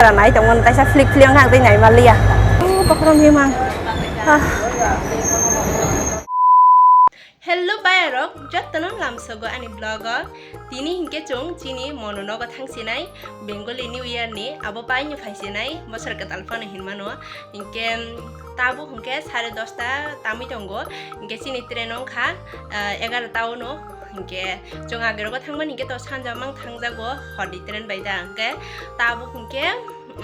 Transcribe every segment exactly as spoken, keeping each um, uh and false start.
Nai tongmani taisa flick flick wngkha, ang tei nai manliya. O, bokhorok himang. Ah. Hello bayarok, jottono lamsogo ani vlog o. Tini hinkhe chwng chini mono nogo thangsinai, Bengali New Year ni abo paino phaisinai, bosor kwtal phano hinmano. Hinkhe tabuk hinkhe sare dosta tamwi tongo, hinkhe chini train wngkha, ah, egarota ono. Hinkhe chwng agerogo thangmani hinkhe to sanja mang thangjago horni train bai da, hinkhe tabuk hinkhe,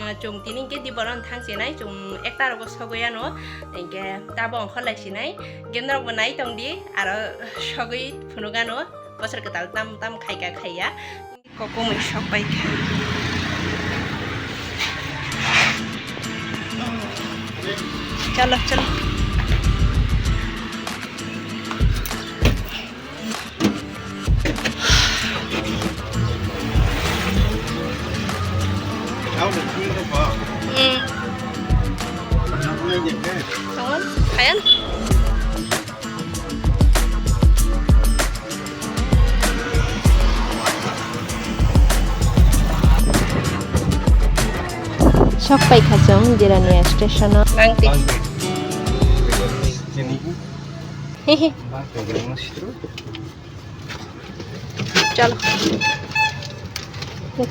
ah, chwng tini hinkhe diboron thangsinai, chwng ekta rogo sogwi ano, hinkhe tabuk ongkhor lai sinai, hinkhe norokbo nai tongdi, aro sogwi phunukgano bosor kwtal tam tam khaika khaiya. Kokomwi sok pai kha. Chalo, chalo. Hmm. Tongo, khayan. Sok pai kha chwng Jirania station o. Nang twi. Chini. Hehe. Chalo.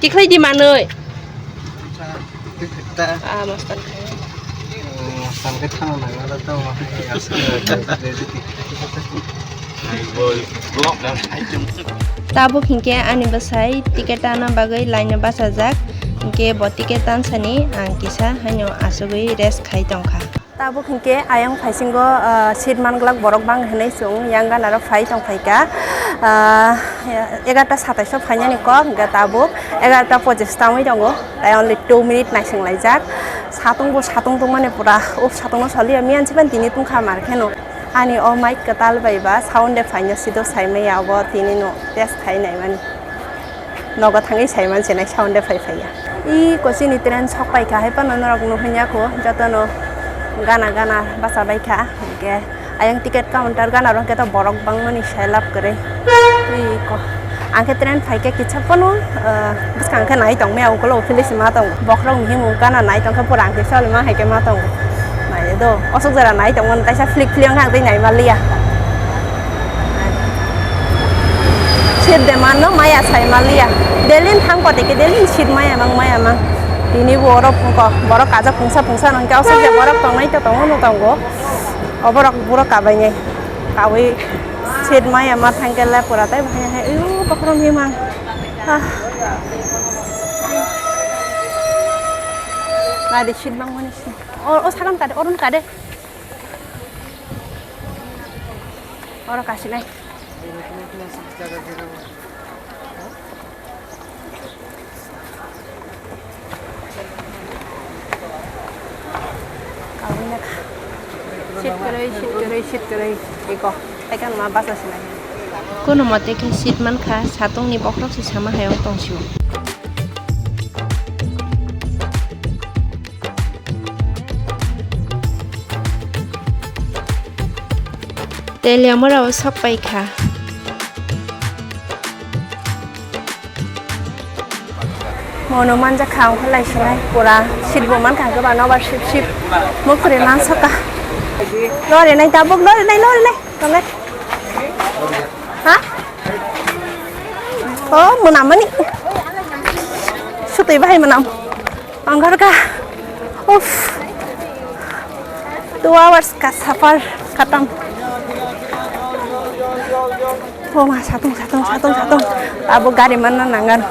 Tikhlai di manwi. Ah, mastan khai. Mastan khai thangna nangma da tamo. Tabuk hinkhe ani bwsai ticket tana bagwi line o bachajak. Hinkhe bo ticket tansani ang kisa haino asugwi rest khai tongkha. Tabuk hinkhe ayang phaisingo, ah, seat manglak borok bang hinwi chwng yang ganaro phai tongphaikha. Ah, egarta satais o phainani kok, hinkhe tabuk egarta pochis tangwi tongo, tai only two minute naisinglaijak. Satung bo satung tongmani pura, uf, satungno soliya miyan siban tini tungkha mar kheno. Ani o mic kwtal bai ba sound de phaino sido saimaya, obo tini no test khai naimani. Nogo thangwi saiman se nai sound de phai phaiya. I kochini train sok pai kha, hai phano norok nuhun ya kho, jotono gana gana bacha bai kha. Hinkhe ayang ticket counter gana rok khe to borok bangmani sai lab kwrwi. I ko, ang khe train phai khe kisa phano, ah, bwskang khe nai tong maya, ukulok philwi se ma tong. Bokhorok ni himung gana nai tong khe pura ang khe soli ma hai khe ma tong. Nai do, osok jora nai tongmani taisa flick flick wngkha, ang tei nai manliya. Seat de manno maya sai manliya. Delin thang kote ke delin seat maya mang, maya mang. Tini bo oro phungko, borok kajak phungsa phungsa nang khe osok je borok tongnai to tongo no tongo. Oborok borok kabainai. Kawi seat maya ma thang khe le pura tai bahai hai. Ayu, bokhorok ni mang. Ah. Nadi seat bang mani. O, o sakam kade, orun kade. Oro kasinai. Kawi na kha. Seat kwrwi, seat kwrwi, seat kwrwi. Iko, tei khe ma bus o sinai. Kono mote khe seat mankha, satungni bokhorok se sama hai wng tong sio. Teliamura o sok pai kha. Mono manjak kha, ang khe lai sinai pura seat bo mankha, ang khe ba nobar sip sip. Mukri man soka. Lori nai tabuk, lori nai, lori nai. Tongnai. Ha? Oh, mwnam mani. Sutwi bahai mwnam. Ang gor ka. Uff. Two hours ka safar khatam. Oh ma, satung, satung, satung, satung. Abo gari manna nangan.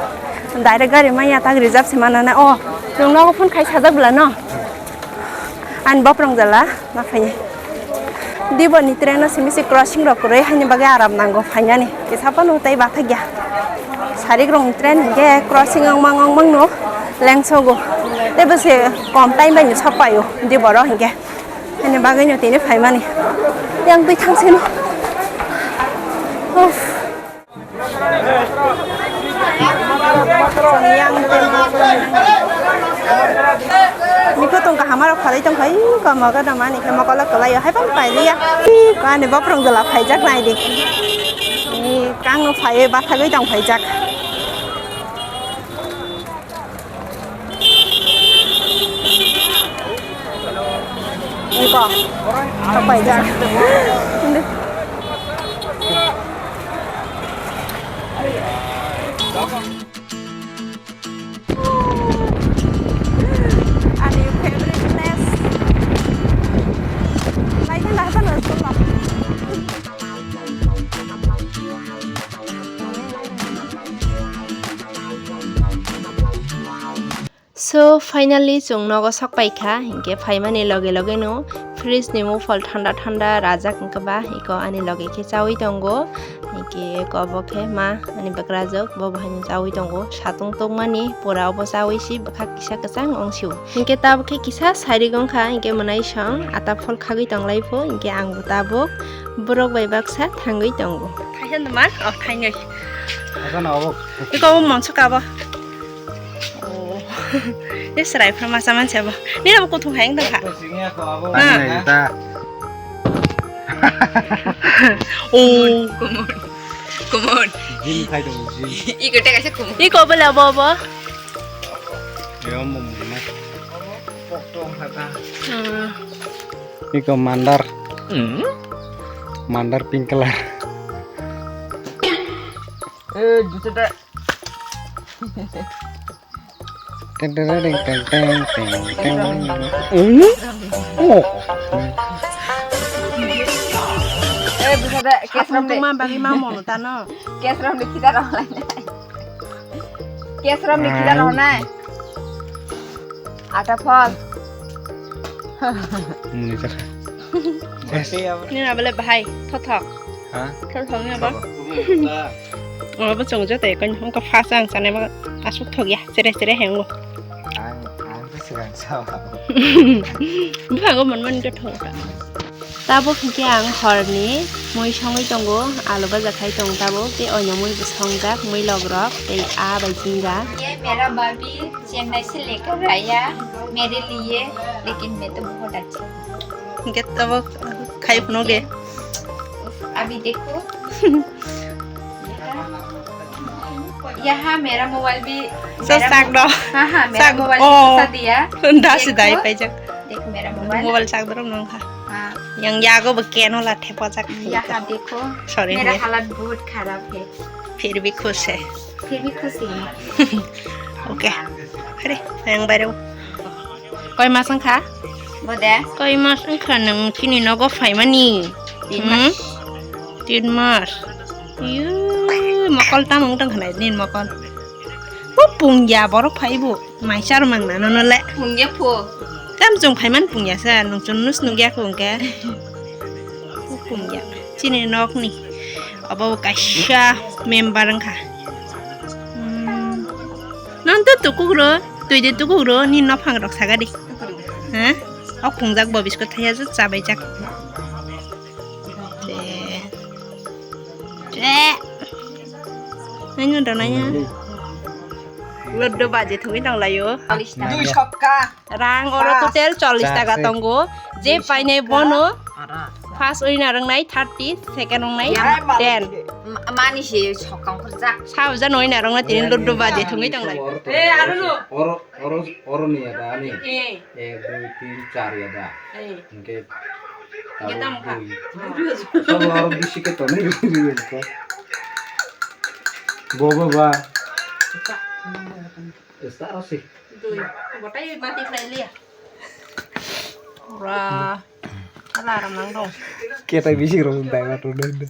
Direct gari manya tak reserve se manna na. Oh, chwng nogo phone khai sajak bwla no. Ani boprong jala ma phainai. Diboni train no simi se crossing rok kwrwi haini bagwi aram nango phainani. Kisa phano tei bathakya. Sarik rokni train hinkhe crossing wngmang wngmang no lengsogo. Tei bo se kom time bai no sok paio Diboro hinkhe. Haini bagwi no tini phaimani. Yang twi thang sino. Uff. Mikho tong kaham aro khalai tong khai, kamo gana mani khe mokolo kwlai o, hai phano pailiya. Ani boprong jwla phaijak nai di. Ni kang no phaiwi bathagwi tong phaijak. Ko. Kapaijak. Ani favorite place. Laina lahasan school lo. So finally chwng nogo sok paikha, hinkhe phaimani loge loge no fridge ni muphol thanda thanda rajak wngkha ba, eko ani loge khe chaui tongo. Hinkhe eko obo khe ma ani bakrajwk, bo bo haino chaui tongo. Satung tongmani pura obo chaui si bwkha kisa kwchang wng sio. Hinkhe tabuk khe kisa sairik wngkha, hinkhe mwnai song ata phol khagwi tonglai pho, hinkhe ang bo tabuk borok bai baksa thangwi tongo. Thaisa numa? Oh, thainwi. Eko obo monso kabo. Oh. Ni chwrai phano masa manse bo. Nini abo kuthung hai wng tongkha. Ani ta. Oh. Kumon. Kumon. Gym khai tongo, gym. Iko tei kaisa kumon. Iko bole abo abo. Yo mo mo. Hmm. Iko mandar. Hmm? Mandar pink color. Eh, juta. Teng, teng, teng, teng, teng, teng, teng. Hmm? Oh. Eh, bisa deh, kes rom deh. Tungma bagi mau mau tano. Kes rom deh, kita rom lain. Kes rom deh, kita rom naik. Ata phol. Muni ta kha. Ni na bole bahai, thothok. Ha? Thothok ni abo. Thothok. Oh, bo chwng joto ekon, wngkha first ang sanai ma aswk thok ya, sere sere hengo. Ang, ang to swkang sao. Buphango mon mon khe thok ta. Tabuk hinkhe ang horni mui songwi tongo, alu baja khai tong tabuk, tei oino mui bo songjak, mui logrok, tei aa bai jinja. ये मेरा भाभी चेन्नई से लेकर आया मेरे लिए, लेकिन मैं तो बहुत अच्छा हूँ। Hinkhe tabuk khai phunuk de. अभी देखो। यहाँ मेरा मोबाइल भी, sak do. हाँ, हाँ, मेरा मोबाइल भी फंसा दिया। Da si dai paijak. देख मेरा mobile. Mobile sak dorok nang kha. हाँ। Yang yago bo keno la thepajak. यहाँ देखो। Sorry, मेरा हालत बहुत खराब है। फिर भी खुश है। फिर भी खुश है। Okay. Hare, yang bairo. Koi mas wngkha? Bode? Koi mas wngkha nwng chini nogo phaimani? Tin mas. Hmm? Tin mas. Yu, mokol tamo wng tong kha nai nini mokol? Bo pungya borok phai bo. Mai char mang na nono le. Pungya pho. Tam chwng phaiman pungya sa, nwng chwng nus nugya ko wngkha. Bo pungya. Chini nokni. Obo kaisa member wngkha. Hmm. Nang to tukuk ro, twi de tukuk ro, ni nophang rok saga di. Ha? Ok pungjak bo biskot thaya je chabai jak. Che. Che. Nanya do nanya. Loddo baje thungwi tong layo. Dui sokka. Rang oro total chollish taka tongo. Je painai bono first winner wngnai thirty, second wngnai ten. Mani se sokka ongkhorjak. Sa uja noi na rwngna tini loddo baje thungwi tong layo. Eh, aro no. Oro, oro, oro ni ada ani. Eh. Ek, dui, tin, char ada. Eh. Hingke tamo kha. Sabo aro bisi khe tonwi rwgwi kha. Bobo ba. Esta aro si. Dui. Botai mati khlai liya. Ura. Ala aram nang dong. Ketai bisi rok dai ba to dai.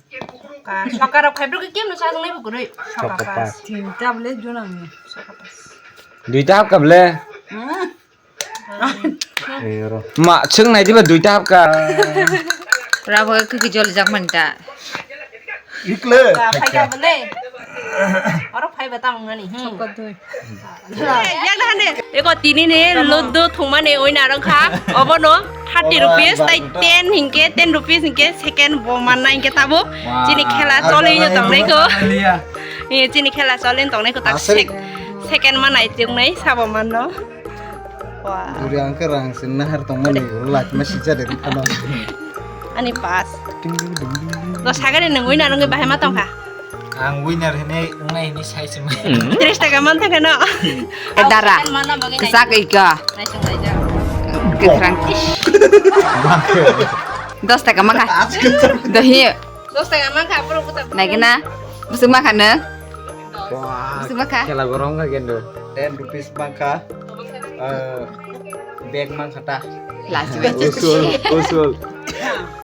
Ka sokar rok phai bro ke kim no sa ngai bu gurui. Sokar pas. Tinta bole jonang ni. Sokar pas. Duita hapka bole. Hmm. Ma, chwng nai diba duita hapka. Rabo khe jol jak man ta. Ikle. Phai ka bole. Oro phai ba tang nani. Hmm. Yak da hande. Eko tini ni loddo thungmani oina rang kha. Obono thirty rupees tai ten hingke, ten rupees hingke second bo manna hingke tabuk. Chini khela choli no tongnai ko. Eh, chini khela choli no tongnai ko tak sek-, second manai chungnai sabo manno. Wah. Duri ang khe rang sin nahar tongmani ulo lachima sijak de phano. Ani pas. Ding, ding, ding, ding, ding. Lo sagari nungwi na nungwi bahai ma tongkha. Ang winner hene ungnai hene sai simi. Tris taka man thangkha no. Dara. Mana bagwi nai. Sak ika. Nai sung nai ja. Kwkhwrang. Dos taka mankha. Dohi. Dos taka mankha, borok buta. Naikhe na. Busuk mankha nw? Busuk mankha. Khela gorong kha kendo. Ten rupees mankha. Eh, bag mankha ta. Last. Usul, usul.